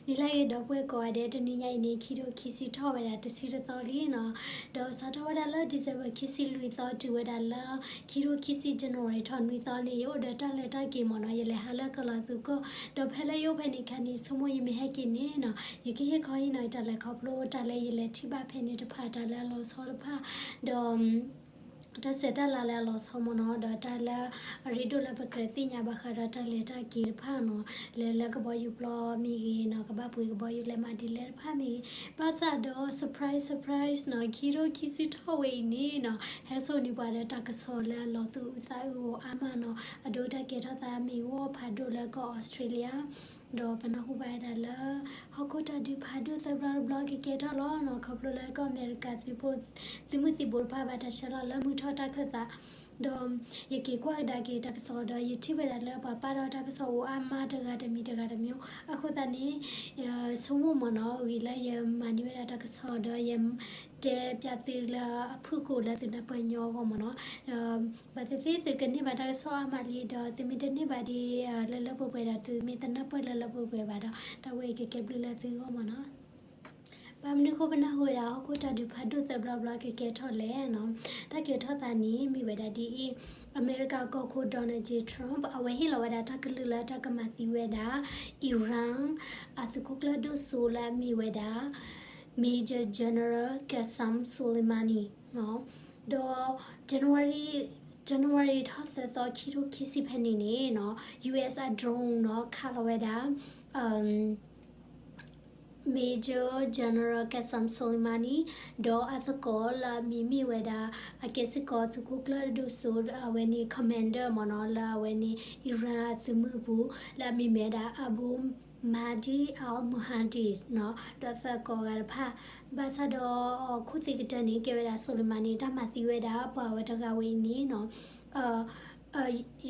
ဒ်လဲၣ်ဂ့ၤ ဒီပုၢ်ဝဲၢ်ကိးဂၤဒဲး, တနံၤညါအံၤန့ၣ် ခံထိခံဆံထီၣ်ဝဲဒၣ်တဆံတသီလံနီၤ, ဒီးစးထီၣ်ဝဲဒၣ်လၢ December ခံဆံလွံၢ်သီ တုၤဝဲဒၣ်လၢ ခံထိခံဆံ January ထီၣ်နွံသီန့ၣ် ယအိၣ်ဒီးတၢ်လဲၤတၢ်က့ၤမ့ၢ်နီၤ, ယလဲၤဟးလၢကီၤလၤသူကီၢ်, ဒီးဖဲလၢယအိၣ်ဖဲန့ၣ်အခါန့ၣ် ဆိကမိၣ်ယမ့ၢ်ဟဲက့ၤန့ၣ်နီၤ, ယကဟ့ၣ်ခီဟ့ၣ်နီၤယတၢ်လဲၤခီဖျိ တၢ်လၢယလဲၤထံၣ်ဘၣ်ဖဲန့ၣ်တဖၣ် တၢ်လၢအလီၤဆီတဖၣ်, ဒီး တၢ်ဆဲးတၢ်လၤလၢအလီၤဆီမ့ၢ်နီၤ, ဒီးတၢ်လၢအရ့ဒိၣ်လၢပကြၢးသ့ၣ်ညါဘၣ်ဃးဒီးတၢ်လဲၤတၢ်က့ၤတဖၣ်နီၤ, လၢလၢကဘီယူၤပျီမ့ၢ်ဂ့ၤနီၤ, ကဘၣ်ပှ့ၤကဘီယူၤလဲၤမၤဒ်လဲၣ်တဖၣ်မ့ၢ်ဂ့ၤ, ဘၣ်ဆၣ်ဒီး surprise surprise နီၤ, ခံထိခံဆံထီၣ်ဝဲအံၤန့ၣ်နီၤ, ဟဲစိာ်န့ၢ်ပှၤဒီးတၢ်ကစီၣ်လၢအလီၤသူၣ်အုးသးအုးအါမးနီၤ, အဒိတၢ်ကဲထီၣ်သးမ့ၢ်ဂ့ၤဖးဒိၣ်လၢကီၢ်အီစထြ့လယါ ဒီးပနၢ်ဟူဘၣ်ဝဲဒၣ်လၢ ဟီၣ်ခိၣ်တၢ်ဒုးဖးဒိၣ်သၢဘျီတဘျီကကဲထီၣ်လီၤနီၤ, ခီဖျိလၢကီၢ်အမဲရကၤ သုးမုၢ်သံၣ်ဘိတဖၣ်ဘၣ်တၢ်ဆဲးလီၤလၢမုၢ်ထီၣ်တၢ်ခၢၣ်သး, ဒီးယက့ၤကွၢ်ကဒါက့ၤတၢ်ကစီၣ်ဒီး ယထံၣ်ဝဲဒၣ်လၢပှၤပာ်ထီၣ်တၢ်ကစီၣ်အိၣ်အါမးတဂၤတမံၤတဂၤတမံၤ, အဃိသတးန့ၣ် ဆိကမိၣ်မ့ၢ်နီၤ, အဂ့ၢ်လၢယမၤန့ၢ်ဝဲဒၣ်တၢ်ကစီၣ်ဒီး ယတဲပျးသုလၢအဖုၣ်ကိာ်လၢသုနၢ်ပၢၢ်ညီအဂီၢ်မ့ၢ်နီၤ, ဘၣ်သ့ၣ်သ့ၣ်သုကန့ၢ်ဘၣ်တၢ်ကစီၣ်အါမးလံ, ဒီးသုမ့ၢ်တန့ၢ်ဘၣ်ဒ်လၢလၢပှဲၤပှဲၤဒီး သုမ့ၢ်တနၢ်ပၢၢ်လၢလၢပှဲၤပှဲၤဘၣ်ဒီး တၢ်ဝဲအံၤကကဲဘျုးလၢသုဂီၢ်မ့ၢ်နီၤ. ဘၣ်မနုၤဃိပနၢ်ဟူဝဲဒၣ်ဟီၣ်ခိၣ်တၢ်ဒုးဖးဒိၣ်သၢဘျီဘျီကကဲထီၣ်လဲၣ်နီၤ, တၢ်ကဲထီၣ်သးန့ၣ် မ့ၢ်ဝဲဒၣ်ဒ်အံၤ, အမဲရကၤကီၢ်ခိၣ် Donald J Trump အဝဲဟ့ၣ်လီၤဝဲဒၣ်တၢ်ကလုၢ်လၢတၢ်ကမၤသံဝဲဒၣ် Iran အသုးခိၣ်ကျၢၢ်ဒိၣ်စိလၢအမ့ၢ်ဝဲဒၣ် Major General Qasem Soleimani နီၤ, ဒီး January January ထီၣ်သၢသီ ခံထိခံဆံဖဲန့ၣ်န့ၣ်နီၤ, US အ drone နီၤ ခးလီၤဝဲဒၣ် Major General Qasem Soleimani ဒီးအသကိးလၢအမံၤမ့ၢ်ဝဲဒၣ် အကဲစ့ၢ်ကီးသုးခိၣ်ကျၢၢ်ဒိၣ်စိ အဝဲန့ၣ် commander မ့ၢ်နီၤ, လၢအဝဲန့ၣ် Iran အသုးမုၢ်ပူၤ လၢအမံၤမ့ၢ်ဝဲဒၣ် Abu Mahdi al-Muhandis နီၤ, ဒီးသကိးဂၤတဖၣ်, ဘၣ်ဆၣ်ဒီး ခိၣ်သ့ၣ်ကတၢၢ်န့ၣ် ကဲဝဲဒၣ် Soleimani တၢ်မၤသံဝဲဒၣ် ပှၤဝဲတဂၤဝဲအံၤန့ၣ်နီၤ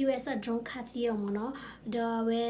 US အ drone ခးသံအီၤမ့ၢ်နီၤ, ဒီးအဝဲ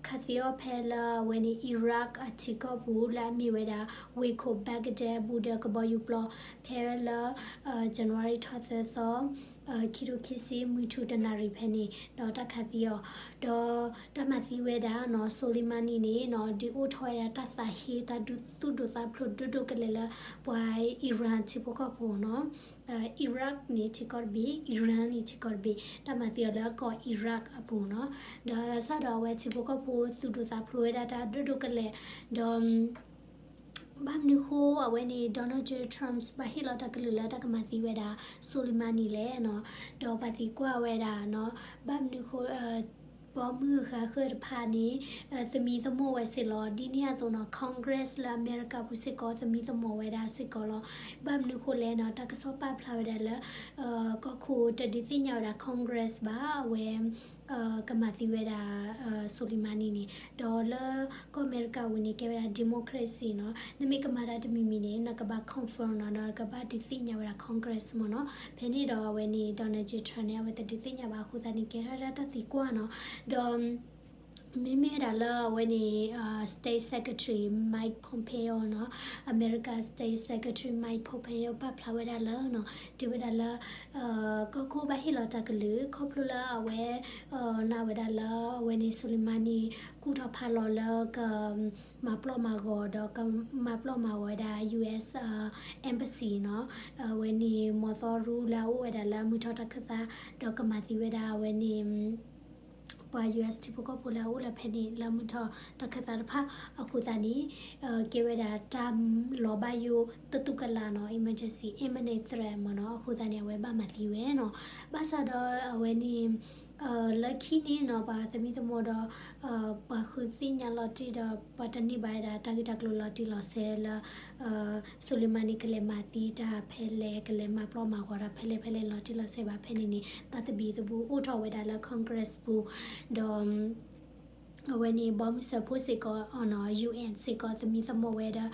ခးသံအီၤဖဲလၢအဝဲန့ၣ် Iraq အထံကီၢ်ပူၤ လၢအမ့ၢ်ဝဲဒၣ် ဝ့ၢ်ခိၣ် Baghdad အပူၤဒီးကဘီယူၤပျီ ဖဲလၢ January ထီၣ်သၢသီ ခံထိခံဆံ မုၢ်ထူၣ်တနၣ်ရံၣ်ဖဲန့ၣ် ဒီးတၢ်ခးသံအီၤ, ဒီးတၢ်မၤသံဝဲဒၣ်နီၤ Soleimani န့ၣ်နီၤ ဒုးအိၣ်ထီၣ်ဝဲဒၣ်တၢ်သးဟ့ တၢ်ဒုးသူၣ်ဒိၣ်သးဖျိးဒိၣ်ဒိၣ်ကလဲာ်လၢ ပှၤ Iran ထံဖိကီၢ်ဖိနီၤ, Iraq န့ၣ်ထံကီၢ်တဘ့ၣ်, Iran န့ၣ်ထံကီၢ်တဘ့ၣ်, တၢ်မၤသံအီၤလၢကီၢ် Iraq အပူၤနီၤ, ဒီးဘၣ်ဆၣ်ဒီးအဝဲထံဖိကီၢ်ဖိသူၣ်ဒိၣ်သးဖျိးဝဲဒၣ်တၢ်ဒိၣ်ဒိၣ်ကလဲာ်, ဒီး ဘၣ်မနုၤဃိအဝဲန့ၣ် Donald J Trump ဘၣ်ဟ့ၣ်လီၤတၢ်ကလုၢ်လၢတၢ်ကမၤသံဝဲဒၣ် Soleimani လဲၣ်နီၤ, ဒီးပှၤသံကွၢ်ဝဲဒၣ်နီၤ, ဘၣ်မနုၤဃိ ဘီမုၢ်အဃးဃၢၤတဖၣ်န့ၣ် သမံသမိးဝဲစ့ၢ်လီၤ, ဒ်န့ၣ်အသိးနီၤ Congress လၢအမဲရကၤပူၤစ့ၢ်ကီး သမံသမိးဝဲဒၣ်စ့ၢ်ကီးလီၤ. ဘၣ်မနုၤဃိလဲၣ်နီၤ, တၢ်ကစီၣ်ပာ်ဖျါဝဲဒၣ်လၢ ကီၢ်ခိၣ်တဒုးသ့ၣ်ညါဝဲဒၣ် Congress ဘၣ်, အဝဲ ကမၤသံဝဲဒၣ် Soleimani န့ၣ်, ဒီးလၢကီၢ်အမဲရကၤဝဲန့ၣ် ကဲဝဲဒၣ် democracy နီၤ, နမ့ၢ်ကမၤတၢ်တမံၤမံၤန့ၣ် နကဘၣ် confirm နီၤ, နကဘၣ်ဒုးသ့ၣ်ညါဝဲဒၣ် Congress မ့ၢ်နီၤ. ဖဲန့ၣ်ဒီးအဝဲန့ၣ် Donald J Trump န့ၣ် အဝဲတဒုးသ့ၣ်ညါဘၣ်အဃိသတးန့ၣ် ကဲထီၣ်ဒၣ်တၢ်သံကွၢ်နီၤ, ဒီး မ့မ့ၢ်ဝဲဒၣ်လၢအဝဲန့ၣ် State Secretary Mike Pompeo နီၤ, အမဲရကၤ State Secretary Mike Pompeo ပာ်ဖျါဝဲဒၣ်လၢနီၤ, တဲဝဲဒၣ်လၢ ကီၢ်ခိၣ်ဘၣ်ဟ့ၣ်လီၤတၢ်ကလုၢ် ခီဖျိလၢအဝဲ နာ်ဝဲဒၣ်လၢအဝဲန့ၣ် Soleimani ကူၣ်ထီၣ်ဖးလီၤလၢက မၤပျီၢ်မၤဂီၤဒီးကမၤပျီၢ်မၤဂီၤဝဲဒၣ် US Embassy နီၤ, အဝဲန့ၣ် မီၢ်သီရူလၢအအိၣ်ဝဲဒၣ်လၢမုၢ်ထီၣ်တၢ်ခၢၣ်သး ဒီးကမၤသံဝဲဒၣ်အဝဲန့ၣ် ပှၤ US ထံဖိကီၢ်ဖိလၢအအိၣ်လၢဖဲန့ၣ် လၢမုၢ်ထီၣ်တၢ်ခၢၣ်သးတဖၣ်အဃိသတးန့ၣ် ကဲဝဲဒၣ်တၢ်လီၤဘၣ်ယိၣ်တတူၢ်ကလာ်နီၤ, emergency imminent threat မ့ၢ်နီၤ, အဃိသတးန့ၣ် အဝဲဘၣ်မၤသံဝဲနီၤ. ဘၣ်ဆၣ်ဒီးအဝဲန့ၣ် လၢခံန့ၣ်နီၤ ပှၤသမံသမိးဒီး ပှၤဃုသ့ၣ်ညါလီၤတံၢ်ဒီး ပှၤတန့ၢ်ဘၣ်ဝဲဒၣ်တၢ်ဂ့ၢ်တၢ်ကျိၤလီၤတံၢ်လီၤဆဲးလၢ Soleimani ကလဲၤမၤသံတၢ်ဖဲလဲၣ် ကလဲၤမၤပျီၢ်မၤဂီၤတၢ်ဖဲလဲၣ်ဖဲလဲၣ်လီၤတံၢ်လီၤဆဲးဘၣ်ဖဲန့ၣ်န့ၣ် တၢ်သဘံၣ်သဘုၣ်အိၣ်ထီၣ်ဝဲဒၣ်လၢ Congress ပူၤ ဒီး အဝဲန့ၣ် ဘီမုၢ်စၢဖှိၣ်စ့ၢ်ကီး UN စ့ၢ်ကီး သမံသမိးဝဲဒီး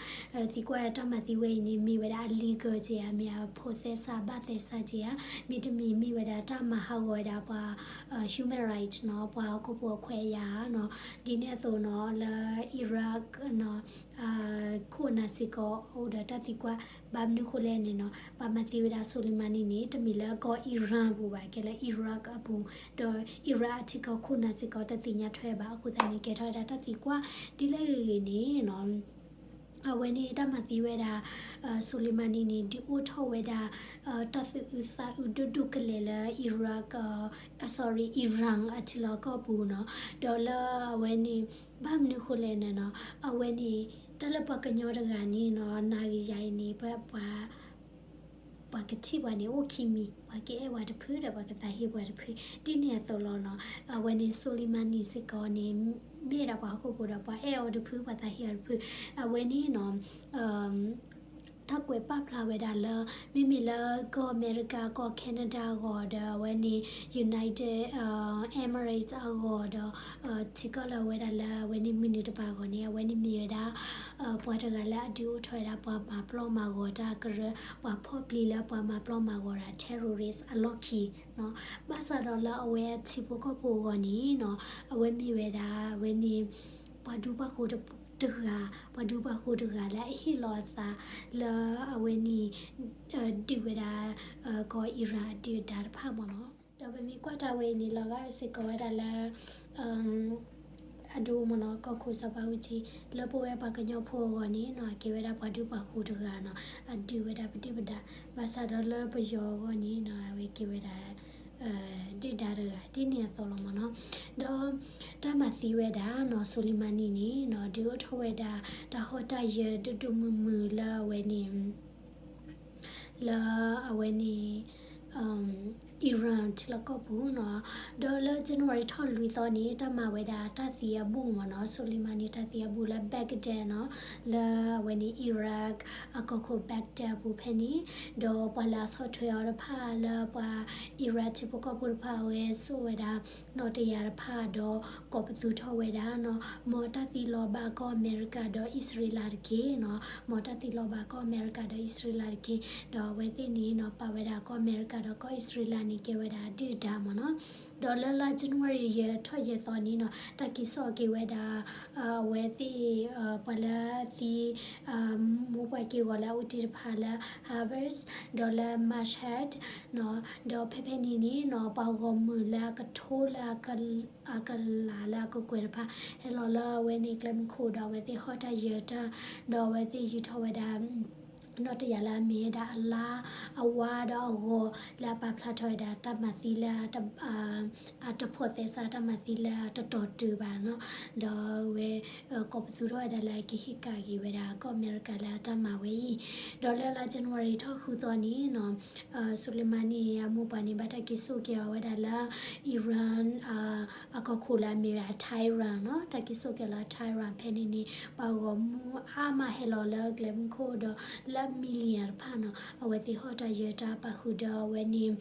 သံကွၢ်တၢ်မၤသံဝဲအံၤန့ၣ် မ့ၢ်ဝဲဒၣ်အ legal က့ဧါ, မ့ၢ်အဖိးသဲစးဘၣ်သဲစးက့ဧါ, မ့တမ့ၢ်မ့ၢ်ဝဲဒၣ်တၢ်မၤဟးဂီၤဝဲဒၣ်ပှၤ human right နီၤ, ပှၤဟီၣ်ခိၣ်ဖိအခွဲးအယာ်နီၤ, ဒ်န့ၣ်အသိးနီၤ လၢ Iraq နီၤ ခိၣ်နၢ်စ့ၢ်ကီး အိၣ်ဒီးတၢ်သံကွၢ် ဘၣ်မနုၤဃိလဲၣ်န့ၣ်နီၤ ပှၤမၤသံဝဲဒၣ် Soleimani န့ၣ် တမ့ၢ်လၢကီၢ် Iran ပူၤဘၣ်, ကဲလၢ Iraq အပူၤ, ဒီး Iraq အထံကီၢ်ခိၣ်နၢ်စ့ၢ်ကီး တသ့ၣ်ညါထွဲဘၣ်အဃိသတး န့ၣ် ကဲထီၣ်ဝဲဒၣ်တၢ်သံကွၢ်ဒ်လဲၣ်ဂ့ၤဂ့ၤန့ၣ်နီၤ အဝဲန့ၣ်တၢ်မၤသံဝဲဒၣ် Soleimani န့ၣ် ဒုးအိၣ်ထီၣ်ဝဲဒၣ် တၢ်သးအုးဒိၣ်ဒိၣ်ကလဲာ်လၢ Iraq, sorry, Iran အထံလီၢ်ကီၢ်ပူၤနီၤ. ဒီးလၢအဝဲန့ၣ် ဘၣ်မနုၤဃိလဲၣ်န့ၣ်နီၤ အဝဲန့ၣ် တၢ်လၢပှၤကညီတဂၤန့ၣ်နီၤ နၤဂ့ၤယၤအံၤန့ၣ် ပှၤ ပှၤကထံၣ်ပှၤန့ၣ် အိၣ်ခံမံၤ, ပှၤကအဲၣ်ပှၤတဖုဒီး ပှၤကသးဟ့ပှၤတဖု ဒ်န့ၣ်အသိးလီၤနီၤ. အဝဲန့ၣ် Soleimani စ့ၢ်ကီးန့ၣ် မ့ၢ်ဒၣ်ပှၤဟီၣ်ခိၣ်ဖိဒီး ပှၤအဲၣ်အီၤတဖု ပှၤသးဟ့အီၤတဖု အဝဲန့ၣ်နီၤ တၢ်ကွဲးပာ်ဖျါဝဲဒၣ်လၢ မ့မ့ၢ်လၢကီၢ်အမဲရကၤ ကီၢ် Canada အဂီၢ်ဒီး အဝဲန့ၣ် United Emirates အဂီၢ်ဒီး ထံကီၢ်လၢအဝဲဒၣ်လၢအဝဲန့ၣ်မုၢ်နုာ်တပၤအဂီၢ်န့ၣ် အဝဲန့ၣ်မ့ၢ်ဝဲဒၣ် ပှၤတဂၤလၢအဒုးအိၣ်ထီၣ်ဝဲဒၣ် ပှၤမၤပျီမၤဂီၤတၢ်ကရၢ ပှၤဖီၣ်ပျံၤလၢပှၤမၤပျီမၤဂီၤတၢ် terrorist အလီၢ်ခံနီၤ. ဘၣ်ဆၣ်ဒီးလၢအဝဲအထံဖိကီၢ်ဖိအဂီၢ်န့ၣ်နီၤ အဝဲမ့ၢ်ဝဲဒၣ် အဝဲန့ၣ် ပှၤဒူပှၤဃိၤတဂၤ, ပှၤဒူပှၤဃိၤတဂၤလၢအဟ့ၣ်လီၤအသးလၢအဝဲန့ၣ် ဒုးဝဲဒၣ် ကီၢ် Iran အဒုၣ်အဒါတဖၣ်မ့ၢ်နီၤ. ဒီးပမ့ၢ်ကွၢ်တၢ်ဝဲအံၤန့ၣ် လီၤဂာ်စ့ၢ်ကီးဝဲဒၣ်လၢ အဒိမ့ၢ်နီၤ ကီၢ်ခိၣ်စီၤဘးအူကၠံ လၢပဝဲပှၤကညီဖိအဂီၢ်န့ၣ်နီၤ အကဲဝဲဒၣ်ပှၤဒူပှၤဃိၤတဂၤနီၤ အဒုးဝဲဒၣ်ပဒုၣ်ပဒါ ဘၣ်ဆၣ်ဒီးလၢပယီၤအဂီၢ်န့ၣ်နီၤ အဝဲကဲဝဲဒၣ် ဒုၣ်ဒါတဂၤ ဒ်န့ၣ်အသိးလီၤမ့ၢ်နီၤ. ဒီးတၢ်မၤသံဝဲဒၣ်နီၤ Soleimani န့ၣ်နီၤ ဒုးအိၣ်ထီၣ်ဝဲဒၣ် တၢ်ဟီၣ်တၢ်ယၢၤဒိၣ်ဒိၣ်မုၢ်မုၢ်လၢအဝဲန့ၣ် လၢအဝဲန့ၣ် Iran ထံလီၢ်ကီၢ်ပူၤနီၤ. ဒီးလၢ January ထီၣ်လွံၢ်သီန့ၣ် တၢ်မၤဝဲဒၣ်တၢ်သံအဘူၣ်မ့ၢ်နီၤ Soleimani တၢ်သံအဘူၣ်လၢ Baghdad နီၤ လၢအဝဲန့ၣ် Iraq အကီၢ်ခိၣ် Baghdad အပူၤဖဲန့ၣ် ဒီးပှၤလၢအဆီၣ်ထွဲအီၤတဖၣ်လၢပှၤ Iraq ထံဖိကီၢ်ဖိတဖၣ်အဝဲစိာ်ဝဲဒၣ် နီၣ်တယၢ်တဖၣ်ဒီး ကိးပသူထီၣ်ဝဲဒၣ်နီၤ မ်တၢ်သံလီၤဘၣ်ကီၢ်အမဲရကၤဒီးအံၣ်စရ့လးတက့ၢ်နီၤ မ်တၢ်သံလီၤဘၣ်ကီၢ်အမဲရကၤဒီးအံၣ်စရ့လးတက့ၢ် ဒီးအဝဲသ့ၣ်န့ၣ်နီၤ ပာ်ဝဲဒၣ်ကီၢ်အမဲရကၤဒီးကီၢ်အံၣ်စရ့လးန့ၣ် ကဲဝဲဒၣ်အဒုၣ်အဒါမ့ၢ်နီၤ. ဒီးလၢလါ January ယဲၢ်ထီၣ်ယဲၢ်သီန့ၣ်နီၤ တၢ်က့ၤစိာ်က့ၤဝဲဒၣ် အဝဲသ့ၣ် ပှၤလၢသံ မိၢ်ပှၢ်က့ၢ်ဂီၤလၢအအိၣ်တ့ၢ်တဖၣ်လၢ Ahvaz ဒီးလၢ Mashhad နီၤ ဒီးဖဲဖဲန့ၣ်န့ၣ်နီၤ ပှၤဂီၢ်မုၢ်လၢအကထိလၢ အကလၤလၢအကကွဲၢ်တဖၣ် ဟဲလီၤလၢအဝဲန့ၣ်ကျဲမုၢ်ခိၣ်ဒီးအဝဲသ့ၣ်ဟီၣ်တၢ်ယၢၤတၢ် ဒီးအဝဲသ့ၣ်ယူၤထီၣ်ဝဲဒၣ် နီၣ်တယၢ်လၢအမ့ၢ်ဝဲဒၣ်အလါ အဝါဒီးအဂီၤ လၢအပာ်ဖျါထီၣ်ဝဲဒၣ်တၢ်မၤသံလၢ အတဖိးသဲစးတၢ်မၤသံလၢအတတီၤတုၤဘၣ်နီၤ ဒီးဝဲ ကိးပသူထီၣ်ဝဲဒၣ်လၢကဟ့ၣ်ကၣ်က့ၤဝဲဒၣ်ကီၢ်အမဲရကၤလၢအတၢ်မၤဝဲအံၤ ဒီးလၢလါ January ထီၣ်ဃုသီန့ၣ်နီၤ Soleimani အမိၢ်ပှၢ်န့ၣ် ဘၣ်တၢ်က့ၤစိာ်က့ၤအီၤဝဲဒၣ်လၢ Iran အကီၢ်ခိၣ်လၢအမ့ၢ်ဝဲဒၣ် Tehran နီၤ တၢ်က့ၤစိာ်က့ၤလၢ Tehran ဖဲန့ၣ်န့ၣ် ပှၤဂီၢ်မုၢ်အါမးဟဲလီၤလၢကျဲမုၢ်ခိၣ်ဒီးလၢ million တဖၣ်နီၤ အဝဲသ့ၣ်ဟီၣ်တၢ်ယၢၤတၢ်ပာ်ဃုာ်ဒီးအဝဲန့ၣ်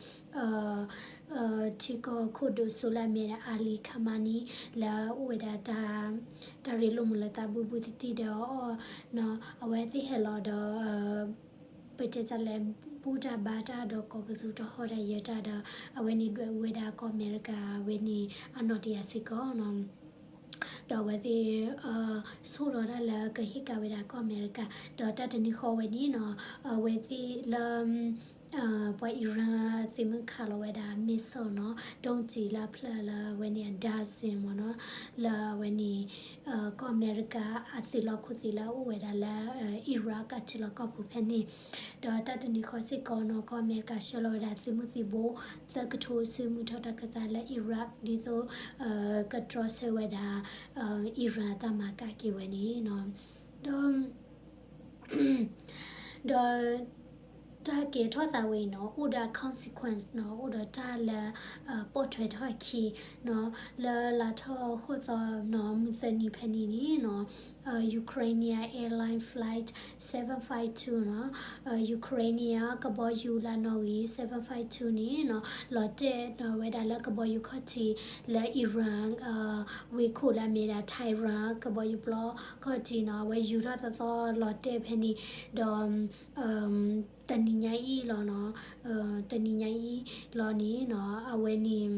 ထံကီၢ်ခိၣ်ဒိၣ်စိလၢအမ့ၢ်ဒၣ် Ali Khamenei လၢအအိၣ်ဝဲဒၣ် တၢ်ရ့လိာ်မုာ်လိာ်သးဘူးဘူးတံၢ်တံၢ်ဒီး အဝဲသ့ၣ်ဟဲလီၤဒီး ပတဲတၢ်လဲၤဘူၣ်တၢ်ဘါတၢ်ဒီးကိးပသူတၢ်ဟီၣ်တၢ်ယၢၤတၢ်ဒီး အဝဲန့ၣ်ဒွဲၣ်အူဝဲဒၣ်ကီၢ်အမဲရကၤဝဲန့ၣ် အနီၣ်တယၢ်စ့ၢ်ကီးနီၤ ဒီးအဝဲသ့ၣ် ဆိၣ်လီၤတၢ်လၢကဟ့ၣ်ကၣ်ဝဲဒၣ်ကီၢ်အမဲရကၤ ဒီးတၢ်တနံၤဃီဝဲန့ၣ်နီၤ အဝဲသ့ၣ်လၢ ပှၤ Iran သ့ၣ်မုၣ်ခးလီၤဝဲဒၣ် missile နီၤ ဒုံးကျည်လၢအဖျၢၣ်လၢအဝဲန့ၣ် အ dozen မ့ၢ်နီၤ လၢအဝဲန့ၣ် ကီၢ်အမဲရကၤအသုးလီၢ်ခိၣ်သ့ၣ်လၢအအိၣ်ဝဲဒၣ်လၢ Iraq အထံလီၢ်ကီၢ်ပူၤဖဲန့ၣ် ဒီးတၢ်တနံၤဃီစ့ၢ်ကီးနီၤ ကီၢ်အမဲရကၤဆှၢလီၤဝဲဒၣ်သုးမုၢ်သံၣ်ဘိ သၢကထိဆူမုၢ်ထီၣ်တၢ်ခၢၣ်သးလၢ Iraq ဒ်သိး ကတြီဆၢဝဲဒၣ် Iran တၢ်မၤကၣ်က့ၤဝဲန့ၣ်နီၤ ဒီး ဒီး တၢ်ကဲထီၣ်သးဝဲအံၤနီၤ အိၣ်ဒီး consequence နီၤ အိၣ်ဒီးတၢ်လၢ ပိာ်ထွဲထီၣ်အခံနီၤ လၢလါထီၣ်ဃိးသီနီၤ မုၢ်သၢနံၤဖဲန့ၣ်န့ၣ်နီၤ Ukrainian Airline Flight seven five two နီၤ Ukrainian ကဘီယူၤလၢနီၣ်ဂံၢ် seven five two န့ၣ်နီၤ လီၤတဲာ်ဝဲဒၣ်လၢကဘီယူၤခီၣ်ထံးလၢ Iran ဝ့ၢ်ခိၣ်လၢအမ့ၢ်ဒၣ် Tehran ကဘီယူၤပျီခီၣ်ထံးနီၤ အဝဲယူၤထီၣ်သီသီလီၤတဲာ်ဖဲန့ၣ် ဒီး တနံၤညါအံၤလီၤနီၤ တနံၤညါအံၤလီၤန့ၣ်နီၤ အဝဲန့ၣ်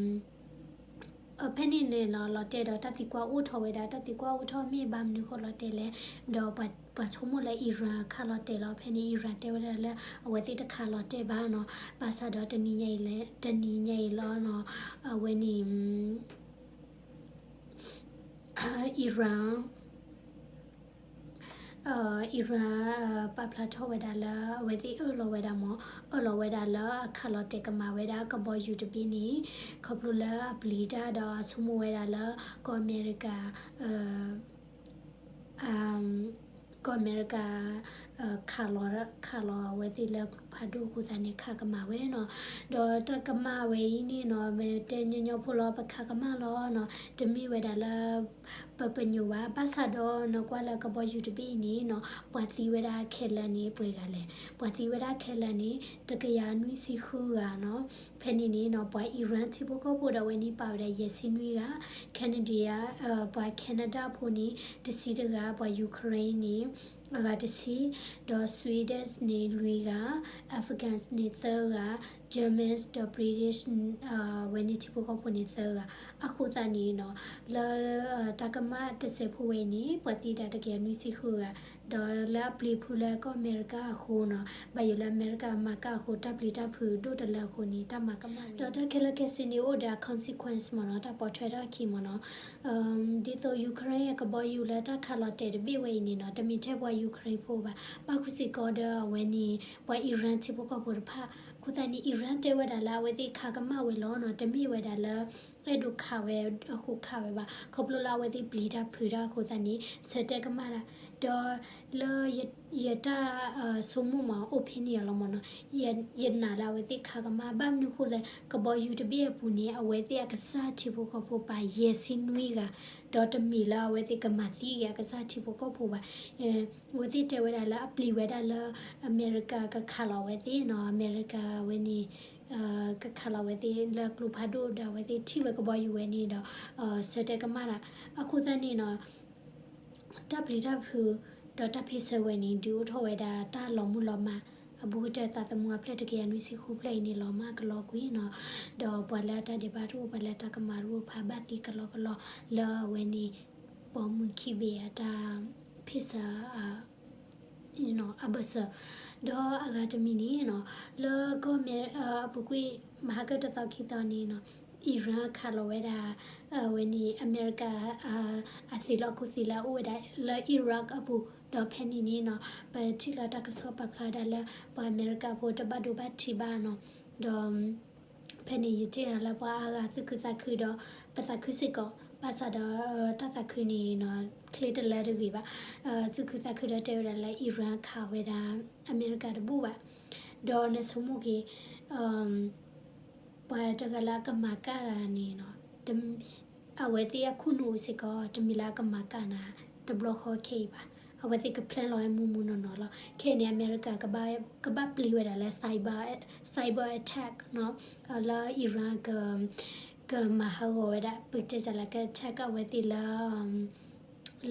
ဖဲန့ၣ်န့ၣ်နီၤ လီၤတဲာ်ဒီးတၢ်သံကွၢ်အိၣ်ထီၣ်ဝဲဒၣ် တၢ်သံကွၢ်အိၣ်ထီၣ်မ့ၢ်ဘၣ်မနုၤဃိလီၤတဲာ်လဲၣ် ဒီးပှၤဆိကမိၣ်လၢ Iran ခးလီၤတဲာ်လီၤ ဖဲန့ၣ် Iran တဲဝဲဒၣ်လၢ အဝဲသ့ၣ်တခးလီၤတဲာ်ဘၣ်နီၤ ဘၣ်ဆၣ်ဒီးတနံၤညါအံၤလီၤနီၤ အဝဲန့ၣ် Iran, Iran ပာ်ဖျါထီၣ်ဝဲဒၣ်လၢအဝဲသ့ၣ်အၢၣ်လီၤဝဲဒၣ်မ့ၢ် အၢၣ်လီၤဝဲဒၣ်လၢအခးလီၤတဲာ်ကမၣ်ဝဲဒၣ်ကဘီယူၤတဘ့ၣ်န့ၣ် ခီဖျိလၢအပျံၤတၢ်ဒီးအဆိကမိၣ်ဝဲဒၣ်လၢ ကီၢ်အမဲရကၤ ကီၢ်အမဲရကၤ ခးလီၤ ခးလီၤအဝဲသ့ၣ်လၢကျိဖးဒိၣ်အဃိသတးန့ၣ် ခးကမၣ်ဝဲနီၤ. ဒီးတၢ်ကမၣ်ဝဲအံၤန့ၣ်နီၤ မ့ၢ်တဲညီညီဖိလီၤ ပခးကမၣ်လီၤနီၤ တမ့ၢ်ဝဲဒၣ်လၢ ပပညိၣ်ဘၣ် ဘၣ်ဆၣ်ဒီးနီၤ ကွၢ်လၢကဘီယူၤတဘ့ၣ်အံၤန့ၣ်နီၤ ပှၤသံဝဲဒၣ်ခဲလၢာ်န့ၣ် ပှဲၤဂၤလဲၣ်. ပှၤသံဝဲဒၣ်ခဲလၢာ်န့ၣ် တကယၤနွံဆံဃုဂၤနီၤ. ဖဲန့ၣ်န့ၣ်နီၤ ပှၤ Iran ထံဖိကီၢ်ဖိဒီးအဝဲန့ၣ်ပာ်ဝဲဒၣ်ယဲၢ်ဆံနွံဂၤ, Canada ပှၤ Canada ဖိန့ၣ် တဆံတဂၤ, ပှၤ Ukraine န့ၣ် အဂၤတဆံ, ဒီး Swedish န့ၣ်လွံၢ်ဂၤ, Afghans န့ၣ်သၢဂၤ, Germans ဒီး British ဝဲန့ၣ်ထံဖိကီၢ်ဖိန့ၣ်သၢဂၤ. အဃိသတးန့ၣ်နီၤ လၢ တၢ်ကမၣ်တစဲးဖိဝဲအံၤန့ၣ် ပှၤသံဒၣ်တကယၤနွံဆံဃုဂၤ, ဒီးလၢအပျံၤဖုလၢကီၢ်အမဲရကၤအဃိနီၤ ဘၣ်ယိၣ်လၢအမဲရကၤမၤကၣ်အဃိ တၢ်ပျံၤတၢ်ဖုးဒိၣ်တလၢအဃိန့ၣ် တၢ်မၤကမၣ်ဝဲ ဒီးတၢ်ခဲလၢာ်ခဲဆ့န့ၣ် အိၣ်ဒီးအ consequence မ့ၢ်နီၤ တၢ်ပိာ်ထွဲထီၣ်အခံမ့ၢ်နီၤ ဒ်သိး Ukraine အကဘီယူၤလၢတၢ်ခးလီၤတဲာ်တဘ့ၣ်ဝဲအံၤန့ၣ်နီၤ တမ့ၢ်ထဲပှၤ Ukraine ဖိဘၣ် ဘၣ်ဃုာ်စ့ၢ်ကီးဒီးအဝဲန့ၣ် ပှၤ Iran ထံဖိကီၢ်ဖိတဖၣ်. အဃိသတးန့ၣ် Iran တဲဝဲဒၣ်လၢအဝဲသ့ၣ်ခးကမၣ်ဝဲလီၤနီၤ တမ့ၢ်ဝဲဒၣ်လၢ အဲၣ်ဒိးခးဝဲအဃိခးဝဲဘၣ် ခီဖျိလၢအဝဲသ့ၣ်ပျံၤတၢ်ဖုးတၢ်အဃိသတးန့ၣ် ဆၢတဲာ်ကမၣ်တၢ် ဒီးလၢ ယတၢ်ဆိကမိၣ်မ့ၢ် opinion လီၤမ့ၢ်နီၤ ယနာ်လၢအဝဲသ့ၣ်ခးကမၣ် ဘၣ်မနုၤအဃိလဲၣ် ကဘီယူၤတဘ့ၣ်အပူၤန့ၣ် အဝဲသ့ၣ်အကစၢ်ထံဖိကီၢ်ဖိပာ်ယဲၢ်ဆံနွံဂၤ, ဒီးတမ့ၢ်လၢအဝဲသ့ၣ်ကမၤသံက့ၤအကစၢ်ထံဖိကီၢ်ဖိဘၣ်. အဝဲသ့ၣ်တဲဝဲဒၣ်လၢအပျံၤဝဲဒၣ်လၢ အမဲရကၤကခးလီၤဝဲသ့ၣ်နီၤ အမဲရကၤဝဲန့ၣ် ကခးလီၤဝဲသ့ၣ်လၢကျိဖးဒိၣ်ဒီးအဝဲသ့ၣ်ထံၣ်ဝဲကဘီယူၤဝဲန့ၣ်ဒီး ဆၢတဲာ်ကမၣ်တၢ်. အဃိသတးန့ၣ်နီၤ တၢ်ပျံၤတၢ်ဖုး ဒီးတၢ်ဖ့ၣ်ဆၢဝဲန့ၣ် ဒုးအိၣ်ထီၣ်ဝဲဒၣ်တၢ်လီၤမုၢ်လီၤမၢ် အဘူးကတၢၢ်သးသမူအဖျၢၣ်တကယၤနွံဆံဃုဖျၢၣ်အံၤန့ၣ် လီၤမၢ်ကလီကွံာ်နီၤ. ဒီးပှၤလၢအတၢ်ဒဲးဘးတအိၣ် ပှၤလၢတၢ်ကမၣ်တအိၣ် ပှၤဘၣ်သံကလီကလီလၢအဝဲန့ၣ် ပိာ်မုၣ်ခံဘ့ၣ်အတၢ်ဖ့ၣ်ဆၢ အဘၢၣ်စၢၤ ဒီးအဂၤတမံၤန့ၣ်နီၤ လၢကီၢ်မဲ အပူၤကွံာ် မဟါကတသီခံသီန့ၣ်နီၤ Iran ခးလီၤဝဲဒၣ် အဝဲန့ၣ် အမဲရကၤ အသုးလီၢ်ခိၣ်သ့ၣ်လၢအအိၣ်ဝဲဒၣ်လၢ Iraq အပူၤ ဒီးဖဲန့ၣ်န့ၣ်နီၤ ပထံၣ်လီၤတၢ်ကစီၣ်ပာ်ဖျါဝဲဒၣ်လၢ ပှၤအမဲရကၤဖိတဘၣ်ဒိဘၣ်ထံးဘၣ်နီၤ ဒီး ဖဲန့ၣ်ယထံၣ်ဒၣ်လၢပှၤအါဂၤသူၣ်ခုသးခုဒီး ပသးခုစ့ၢ်ကီး ဘၣ်ဆၣ်ဒီးတၢ်သးခုန့ၣ်နီၤ ချ့တလၢတဂ့ၤဘၣ်. သူၣ်ခုသးခုဒီးတဲဝဲဒၣ်လၢ Iran ခးဝဲဒၣ်အမဲရကၤတဘူၣ်ဘၣ်. ဒီးနဆိကမိၣ်က့ၤ ပှၤတဂၤလၢအကမၤကၣ်တၢ်န့ၣ်နီၤ အဝဲသ့ၣ်အခိၣ်နူာ်စ့ၢ်ကီး တမ့ၢ်လၢအကမၤကၣ်နၤ တဘျီဃီခဲအံၤဘၣ်. အဝဲသ့ၣ်က plan လီၤဝဲမူမူနီၢ်နီၢ်လီၤ. ခဲအံၤန့ၣ် အမဲရကၤ ကဘၣ်ပျံၤဝဲဒၣ်လၢ cyber, cyber attack နီၤ လၢ Iran က ကမၤဟးဂီၤဝဲဒၣ် ပကတဲစးလၢက attack အဝဲသ့ၣ်လၢ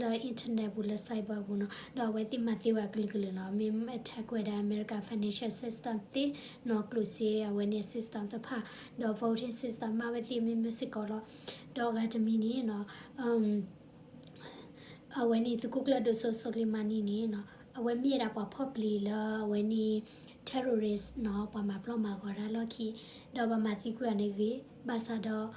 လၢ internet ပူၤလၢ cyber ပူၤနီၤ ဒီးအဝဲသ့ၣ်မၤသ့ဝဲအကလုာ်ကလုာ်နီၤ မ့ၢ် attack ဝဲဒၣ် အမဲရကၤ financial system သ့ၣ်နီၤ ကျိၣ်စ့အဝဲန့ၣ် system တဖၣ် ဒီး voting system မၤဝဲသ့ၣ်မ့ၢ်မ့ၢ်စ့ၢ်ကီးလီၤ. ဒီးအဂၤတမံၤန့ၣ်နီၤ အဝဲန့ၣ်သုးခိၣ်ကျၢၢ်ဒိၣ်စိ Soleimani န့ၣ်နီၤ အဝဲမ့ၢ်ဝဲဒၣ်ပှၤဖီၣ်ပျံၤလၢအဝဲန့ၣ် terrorist နီၤ ပှၤမၤပျီၢ်မၤဂီၤတၢ်လီၢ်ခံ ဒီးပှၤမၤသံကွံာ်အီၤန့ၣ်ဂ့ၤ ဘၣ်ဆၣ်ဒီး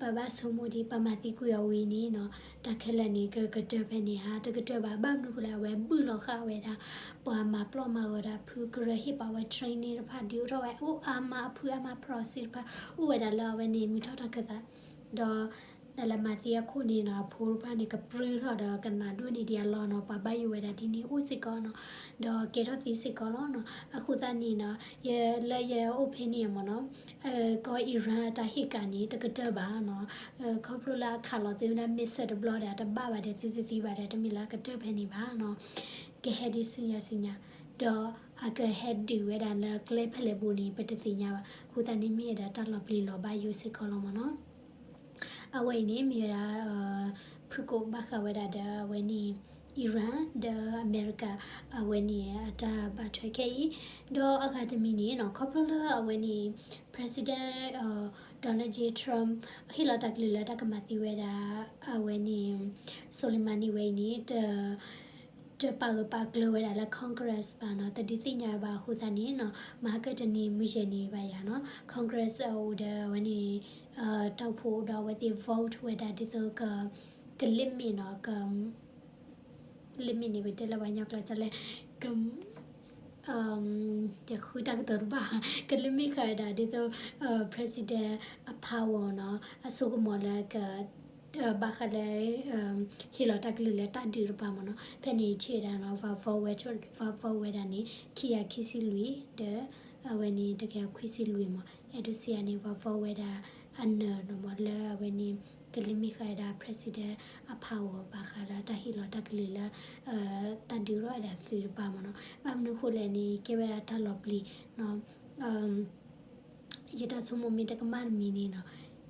ပဘၣ်ဆိကမိၣ်ဒ်ပှၤမၤသံကွံာ်အီၤဝံၤန့ၣ်နီၤ တၢ်ခဲလၢာ်န့ၣ် ကကတၢၢ်ဖဲန့ၣ်ဧါ တကတၢၢ်ဘၣ် ဘၣ်မနုၤဃိလဲၣ် အဝဲဘုၣ်လီၤဃာ်ဝဲဒၣ် ပှၤမၤပျီၢ်မၤဂီၤတၢ်ဖုကရၢဟ့ၣ်ပာ်ဝဲ training တဖၣ် ဒုးအိၣ်ထီၣ်ဝဲ အိၣ်အါမးအဖုအါမး proxy တဖၣ် အိၣ်ဝဲဒၣ်လၢအဝဲန့ၣ် မုၢ်ထီၣ်တၢ်ခၢၣ်သး ဒီး တၢ်လၢမၤသံအခိၣ်န့ၣ်နီၤ အဖိတဖၣ်န့ၣ် ကပြုၢ်ထီၣ်ဒီးကနၣ်ဒိၣ်န့ၢ်ဒံးအလီၢ်နီၤ ပှၤဘၣ်ယိၣ်ဝဲဒၣ်ဒ်န့ၣ်အိၣ်စ့ၢ်ကီးနီၤ ဒီးကဲထီၣ်သံစ့ၢ်ကီးလီၤနီၤ အဃိသတးန့ၣ်နီၤ လၢယ opinion မ့ၢ်နီၤ ကီၢ် Iran အတၢ်ဟ့ၣ်ကၣ်န့ၣ် တကတၢၢ်ဘၣ်နီၤ ခီဖျိလၢအခးလီၤသ့ဝဲဒၣ် missile တဘျီဒီး တဘၣ်ဘၣ်ဒီး သုသုသံဘၣ်ဒီး တမ့ၢ်လၢအကတၢၢ်ဖဲန့ၣ်ဘၣ်နီၤ ကဟဲဒ်ဆူညါဆူညါ ဒီးအကဟဲဒုးဝဲဒၣ်လၢကျဲဖဲလဲၣ်ပူၤန့ၣ် ပတသ့ၣ်ညါဘၣ် အဃိသတးန့ၣ်မ့ၢ်ဝဲဒၣ်တၢ်လီၤပျံၤလီၤဘၣ်ယိၣ်စ့ၢ်ကီးလီၤမ့ၢ်နီၤ အဝဲအံၤန့ၣ်မ့ၢ်ဝဲဒၣ် ဖုၣ်ကိာ်ဘၣ်ဃးဝဲဒၣ်ဒီးအဝဲန့ၣ် Iran ဒီးအမဲရကၤ အဝဲန့ၣ်အတၢ်ဘၣ်ထွဲခဲအံၤ ဒီးအဂၤတမံၤန့ၣ်နီၤ ခီဖျိလၢအဝဲန့ၣ် President Donald J Trump ဟ့ၣ်လီၤတၢ်ကလုၢ်လၢတၢ်ကမၤသံဝဲဒၣ် အဝဲန့ၣ် Soleimani ဝဲအံၤန့ၣ် တပာ်ဂၢၢ်ပာ်ကျၢၤဝဲဒၣ်လၢ Congress ဘၣ်နီၤ တဒုးသ့ၣ်ညါဘၣ်အဃိသတးန့ၣ်နီၤ မဟါကတနံၤမုၢ်ယဲၢ်နံၤဘၣ်ယၤနီၤ Congress အိၣ်ဒီးအဝဲန့ၣ် တီၢ်ဖှိၣ်ဒီးအဝဲသ့ၣ် vote ဝဲဒၣ်ဒ်သိးက က limit နီၤ, က limit န့ၣ် ပတဲလၢပှၤကညီကျိာ်လဲၣ်, က ယဃုတၢ်ကတိၤတဘၣ်, က limit ဃာ်ဝဲဒၣ်ဒ်သိး president အ power နီၤ, အစိကမီၤလၢက ဘၣ်ဃးလၢ ဟ့ၣ်လီၤတၢ်ကလုၢ်လၢတၢ်ဒုးတပၤမ့ၢ်နီၤ, ဖဲန့ၣ်ထံၣ်ဝဲဒၣ်နီၤ vote ဝဲ vote ဝဲဒၣ်န့ၣ် ခံကယၤခံဆံလွံၢ် ဒီး အဝဲန့ၣ် တကယၤခွံဆံလွံၢ်မ့ၢ် အဲၣ်ဒိးစံးယၤန့ၣ် vote ဝဲဒၣ်အနၢၤနီၤမ့ၢ် လၢအဝဲန့ၣ် က limit ဃာ်ဝဲဒၣ် president အ power ဘၣ်ဃးလၢတၢ်ဟ့ၣ်လီၤတၢ်ကလုၢ်လၢ တၢ်ဒုးထီၣ်ဝဲဒၣ်သုးတပၤမ့ၢ်နီၤ, ဘၣ်မနုၤဃိလဲၣ်န့ၣ် ကဲဝဲဒၣ်တၢ်လီၤပျံၤနီၤ ယတၢ်ဆိကမိၣ်မ့ၢ်တကမၣ်တမံၤန့ၣ်နီၤ,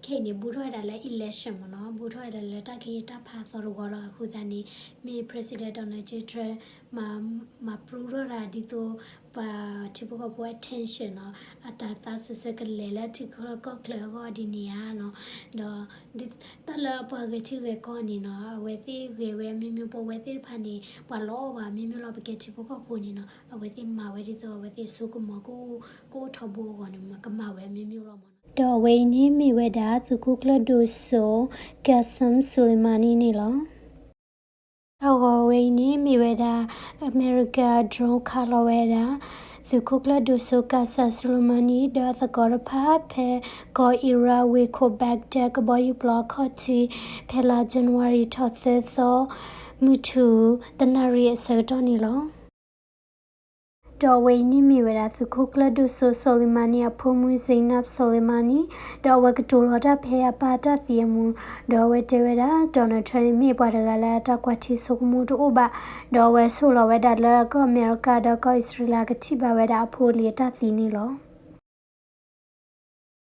ခဲအံၤန့ၣ် ဘူးထီၣ်ဝဲဒၣ်လၢ election မ့ၢ်နီၤ, ဘူးထီၣ်ဝဲဒၣ်လၢတၢ်ကယဲၢ်တၢ်ဖးသီတဝီလီၤ. အဃိသတးန့ၣ် မ့ၢ် President Donald J Trump မၤ မၤပြူထီၣ်ဒၣ်ဒ်သိး ပှၤထံဖိကီၢ်ဖိ attention နီၤ, အတၢ်သးစၢၢ်ဆၢကလဲၤလၢထံချၢကီၢ်ချၢအဂီၢ်ဒ်န့ၣ်ဧါနီၤ, ဒီး တၢ်လၢပှၤဂဲၤထံဂဲၤကီၢ်န့ၣ်နီၤ, အဝဲသ့ၣ်ဂဲၤဝဲအမျိုးမျိုး ပဝဲသ့ၣ်တဖၣ်န့ၣ် ပှၤလီၤအီၣ်ဘၣ်အမျိုးမျိုးလီၤ. ပကဲထံဖိကီၢ်ဖိန့ၣ်နီၤ, အဝဲသ့ၣ်မၤဝဲဒ်သိး အဝဲသ့ၣ်အစိကမီၤ ကအိၣ်ထီဘိအဂီၢ်န့ၣ် မၤကမၣ်ဝဲအမျိုးမျိုးလီၤမ့ၢ်နီၤ. ဒီးအဝဲအံၤန့ၣ်မ့ၢ်ဝဲဒၣ် သုးခိၣ်ကျၢၢ်ဒိၣ်စိ Qasem Soleimani န့ၣ်လီၤ. တၢ်ဂီၤဝဲအံၤန့ၣ်မ့ၢ်ဝဲဒၣ် အမဲရကၤ drone ခးလီၤဝဲဒၣ် သုးခိၣ်ကျၢၢ်ဒိၣ်စိ Qasem Soleimani ဒီးအသကိးတဖၣ် ဖဲကီၢ် Iran ဝ့ၢ်ခိၣ် Baghdad ကဘီယူၤပျီအခီၣ်ထံး ဖဲလါ January ထီၣ်သၢသီ မုၢ်ထူၣ် တနၣ်ရံၣ်အဆၢကတီၢ်န့ၣ်လီၤ. ဒီးအဝဲအံၤန့ၣ်မ့ၢ်ဝဲဒၣ် သုးခိၣ်ကျၢၢ်ဒိၣ်စိ Soleimani အဖိမုၣ် Zainab Soleimani ဒီးအဝဲကတိၤလီၤတၢ်ဖဲအပၢ်တၢ်သံအမူး, ဒီးအဝဲတဲဝဲဒၣ် Donald Trump န့ၣ်မ့ၢ်ပှၤတဂၤလၢအတၢ်ကွၢ်ထံဆိကမိၣ်တအိၣ်ဘၣ်, ဒီးအဝဲဆိၣ်လီၤဝဲဒၣ်လၢကီၢ်အမဲရကၤဒီးကီၢ်အံၣ်စရ့လးကထံၣ်ဘၣ်ဝဲဒၣ်အဖိအလံၤအတၢ်သံန့ၣ်လီၤ.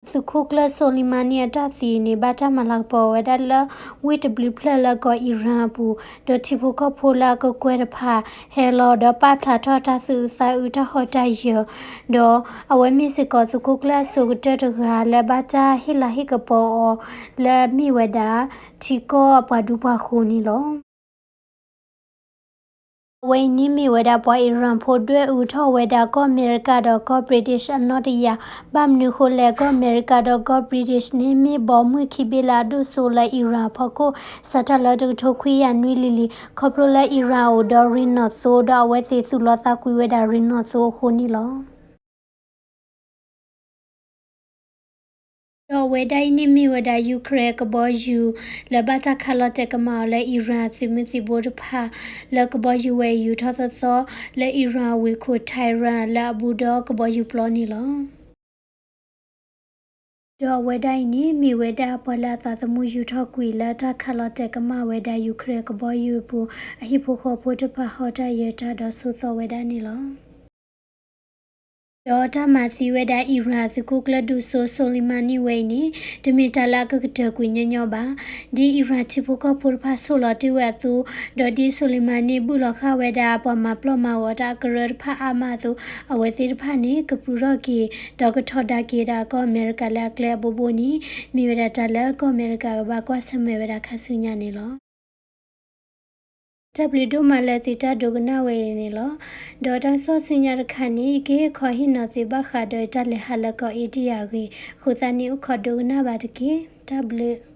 သုးခိၣ်ကျၢၢ် Soleimani အတၢ်သံန့ၣ် ဘၣ်တၢ်မၤလၤကပီၤဝဲဒၣ်လၢ ဝ့ၢ်တဘျုးဖျၢၣ်လၢကီၢ် Iran အပူၤ, ဒီးထံဖိကီၢ်ဖိလၢအကကွဲၢ်တဖၣ် ဟဲလီၤဒီးပာ်ဖျါထီၣ်တၢ်သူၣ်အုးသးအုးတၢ်ဟီၣ်တၢ်ယၢၤ, ဒီးအဝဲမ့ၢ်စ့ၢ်ကီးသုးခိၣ်ကျၢၢ်အစိကတၢၢ်တဂၤလၢဘၣ်တၢ်ဟ့ၣ်လၤဟ့ၣ်ကပီၤအီၤ လၢအမ့ၢ်ဝဲဒၣ် ထံကီၢ်ပှၤဒူပှၤဃိၤန့ၣ်လီၤ. အဝဲအံၤန့ၣ်မ့ၢ်ဝဲဒၣ်ပှၤ Iran ဖိဒွဲၣ်အူထီၣ်ဝဲဒၣ်ကီၢ်အမဲရကၤဒီးကီၢ် British အနီၣ်တယာ်, ဘၣ်မနုၤဃိလဲၣ် ကီၢ်အမဲရကၤဒီးကီၢ် British န့ၣ်မ့ၢ်ဘီမုၢ်ခံဘ့ၣ်လၢအဒိၣ်စိလၢ Iran အဖီခိၣ် စးထီၣ်လၢတကထိခွံကယၤနွံလံၤလံၤ ခီဖျိလၢ Iran အိၣ်ဒီးရ့ၣ်နီၣ်သိ ဒီးအဝဲသ့ၣ်သူၣ်လီသးကွံဝဲဒၣ်ရ့ၣ်နီၣ်သိအဃိန့ၣ်လီၤ. ဒီးအဝဲဒၣ်အံၤန့ၣ်မ့ၢ်ဝဲဒၣ် Ukraine ကဘီယူၤ လၢဘၣ်တၢ်ခးလီၤတဲာ်ကမၣ်အီၤလၢ Iran သုးမုၢ်သံၣ်ဘိတဖၣ် လၢကဘီယူၤဝဲအံၤယူၤထီၣ်သီသီ လၢ Iran ဝ့ၢ်ခိၣ် Tehran လၢအဘူးဒီးကဘီယူၤပျီန့ၣ်လီၤ. ဒီးအဝဲဒၣ်အံၤန့ၣ် မ့ၢ်ဝဲဒၣ်ပှၤလၢအသးသမူယူၤထီၣ်ကွံာ်လၢတၢ်ခးလီၤတဲာ်ကမၣ်ဝဲဒၣ် Ukraine ကဘီယူၤအပူၤ အဟံၣ်ဖိဃီဖိတဖၣ်ဟီၣ်တၢ်ယၢၤတၢ်ဒီးဆိးသီဝဲဒၣ်န့ၣ်လီၤ. ဒီးတၢ်မၤသံဝဲဒၣ် Iran သုးခိၣ်ကျၢၢ်ဒိၣ်စိ Soleimani ဝဲအံၤန့ၣ် တမ့ၢ်တၢ်လၢအကကတၢၢ်ကွံာ်ညီညီဘၣ်. ဒ် Iran ထံဖိကီၢ်ဖိတဖၣ်ဆိၣ်လီၤတ့ၢ်ဝဲအသိး ဒီးဒ် Soleimani ဘုၣ်လီၤဃာ်ဝဲဒၣ်ပှၤမၤပျီၢ်မၤဂီၤတၢ်အကရၢတဖၣ်အါမးအသိး အဝဲသ့ၣ်တဖၣ်န့ၣ် ကပြုၢ်ထီၣ်က့ၤ ဒီးကထီဒါက့ၤဒၣ်ကီၢ်အမဲရကၤလၢအကျဲအဘိဘိန့ၣ် မ့ၢ်ဝဲဒၣ်တၢ်လၢကီၢ်အမဲရကၤကဘၣ်ကွၢ်ဆၢၣ်မဲာ်ဝဲဒၣ်ခါဆူညါန့ၣ်လီၤ. တၢ်ဘျုးဒိၣ်မးလၢသုတၢ်ဒိကနၣ်ဝဲအံၤန့ၣ်လီၤ. ဒီးတၢ်ကစီၣ်ဆူညါတခါန့ၣ် ယကဟ့ၣ်ခီဟ့ၣ်နီၤသုဘၣ်ဃးဒီးတၢ်လဲၤဟးလၢကီၢ် India အဂ့ၢ်, အဃိသတးန့ၣ် အိၣ်ခိးဒိကနၣ်ဘၣ်တက့ၢ်. တၢ်ဘျုး